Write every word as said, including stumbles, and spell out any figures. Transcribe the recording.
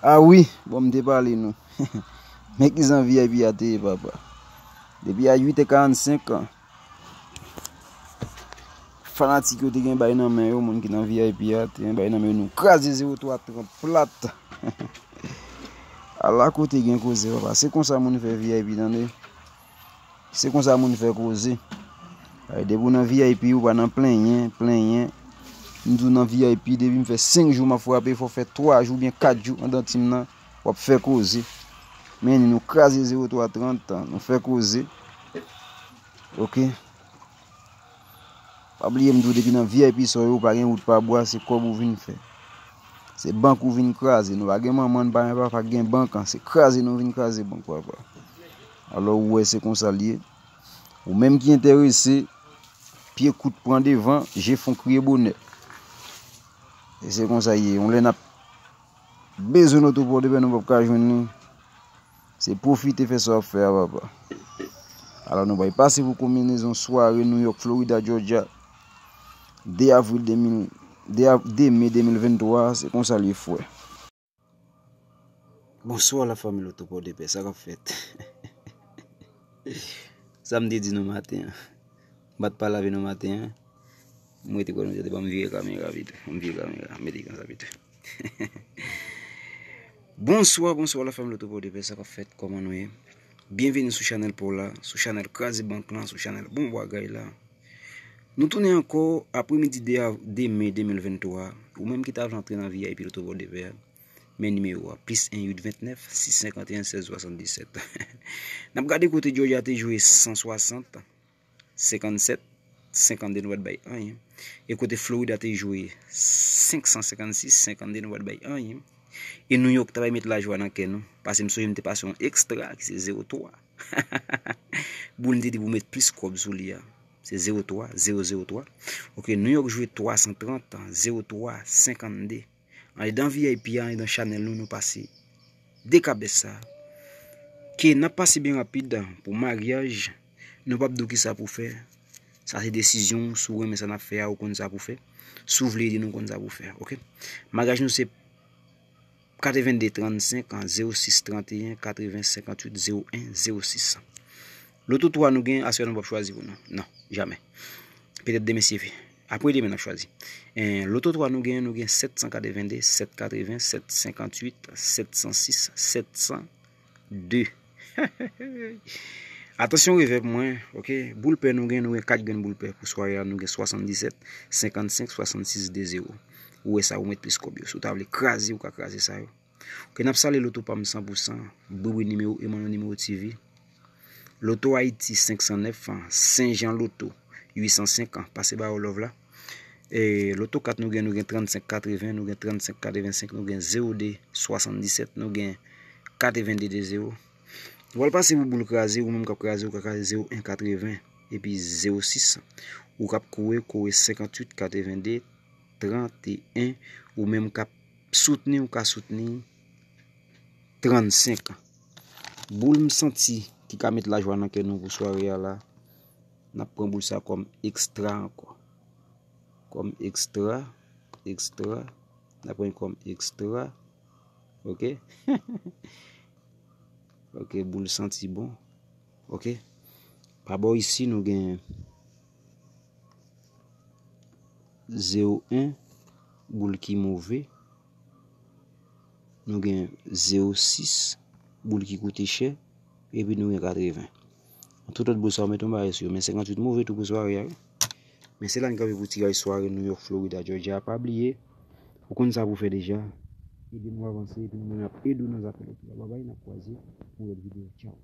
Ah wi, bon, m te pale nou. Men ki jan V I P a te ye, papa. Depi a uit è karannsenk, fanatik yo te gen bay nan men yo, moun ki nan V I P a te gen bay nan men yo, nou kraze zewo twa trant plat. Ala kote gen koze, papa. Se konsa moun fè V I P, tande. Se konsa moun fè koze. Ay, depi w nan V I P, ou pa nan plenyen, plenyen. M di w nan V I P, depi m fè senk jou m ap frape, fò w fè twa jou oubyen kat jou anndan tim nan, w ap fè koze. Men nou kraze zewo twa trant, nou fè koze. Oke. Pa bliye m di w depi nan V I P sa w ye, ou pa gen wout pa bwa, se kòb ou vin fè. Se bank ou vin kraze, nou pa gen manman, n pa gen papa, gen bank an, se kraze nou vin kraze bank, papa. Alò, ou wè se konsa l ye. Ou menm ki enterese, pye kout pran devan, je fon kriye bonè. E se konsa l ye. Yon lè n ap bezwen loto Pòdepè, nou p ap ka jwenn li. Se pwofite fè sa w ap fè a, papa. Alò, nou bay pase pou konbinezon sware New York, Florida, Georgia, de avril de mil, de av-, de me de mil venntwa, se konsa l ye, frè. Bonswa, lafanmi Loto Pòdepè, sa k ap fèt? Sa m te di nou maten an. M pa t pale avè nou maten an. M rete kwè nou tande, ban m vire kamera pito. M vire kamera, mete konsa pito. Bonswa, bonswa, lafanmi Loto Pòdepè, sa k ap fèt? Kòman nou ye? Byenveni sou chanèl pa w la, sou chanèl Kraze Bank lan, sou chanèl Bon Bagay la. Nou tounen ankò aprèmidi de av-, de me de mil venntwa. Ou menm ki ta vle antre nan V I P Loto Pòdepè a, men nimewo a, plis en uit ventnèf sis senkanteyen sèz swasanndisèt. N ap gade kote Georgia te jwe san swasant, senkannsèt, senkannde, nou pa t bay anyen. E kote Florida te jwe senk san senkannsis, senkannde, nou pa t bay anyen. E New York ta bay met lajwa nan kè nou. Paske m sonje m te pase yon ekstra ki se zewo twa. Boul te di pou met plis kòb sou li a. Se zewo twa, zewo zewo twa. Oke, New York jwe twa san trant, zewo twa, senkannde. Andedan V I P a, andedan chanèl nou, nou pase de kabès sa. Ke n ap pase byen rapid pou maryaj. Nou p ap di w kisa pou fè. Sa se desizyon w. Si w renmen sa n ap fè a, ou konn sa pou fè. Si w vle ede nou, konn sa pou fè. Oke? Maryaj nou se katrevennde trannsenk, zewo sis tranteyen, katreven, senkantuit, zewo en, zewo sis. Loto twa nou gen, aswè nou p ap chwazi pou nou. Non, jamè. Petèt demen si Dye vle. Apre demen n ap chwazi. En, Loto twa nou gen, nou gen sèt san katrevennde, sèt katreven, sèt senkantuit, sèt san sis, sèt san de. Atansyon revèb mwen, oke? Boul pè nou gen, nou gen kat grenn boul pè pou sware a, nou gen swasanndisèt, senkannsenk, swasannsis, de zewo. Ou wè sa, ou met plis kòb yo. Si w ta vle kraze, ou ka kraze sa yo. Oke, n ap salye Loto Pam san pou san, Bwiwi Nimewo, Emmanuel Nimewo T V. Loto Ayiti senk san nèf, Senjan Loto uit san senk, pase ba yo love la. E, Loto kat nou gen, nou gen trannsenk katreven, nou gen trannsenk katrevensenk, nou gen zewo de swasanndisèt, nou gen katrevennde de zewo. Nou pral pase pou boul kraze, ou menm k ap kraze, ou ka kraze zewo en katreven, epi zewo sis. Ou k ap kore, kore senkantuit katrevennde tranteyen, ou menm k ap soutni, ou ka soutni trannsenk. Boul m santi ki ka met lajwa nan kè nou pou sware a la, n ap pran boul sa kòm ekstra ankò. Kòm ekstra, ekstra, n ap pran kòm ekstra. Oke? Oke, boul santi bon. Oke? Pa bò isi, nou gen zewo en, boul ki move. Nou gen zewo sis, boul ki koute chè. Epi nou gen katreven. Tout lòt boul sa yo mete yon bagay sou yo. Men senkantuit move tou pou sware a, wi. Men se la n kanpe pou tiraj sware New York, Florida, Georgia. Pa bliye, ou konn sa pou fè deja. Ede nou avanse, epi nou menm n ap ede w nan zafè loto a. Babay, n ap kwaze pou yon lòt videyo. Tchaw.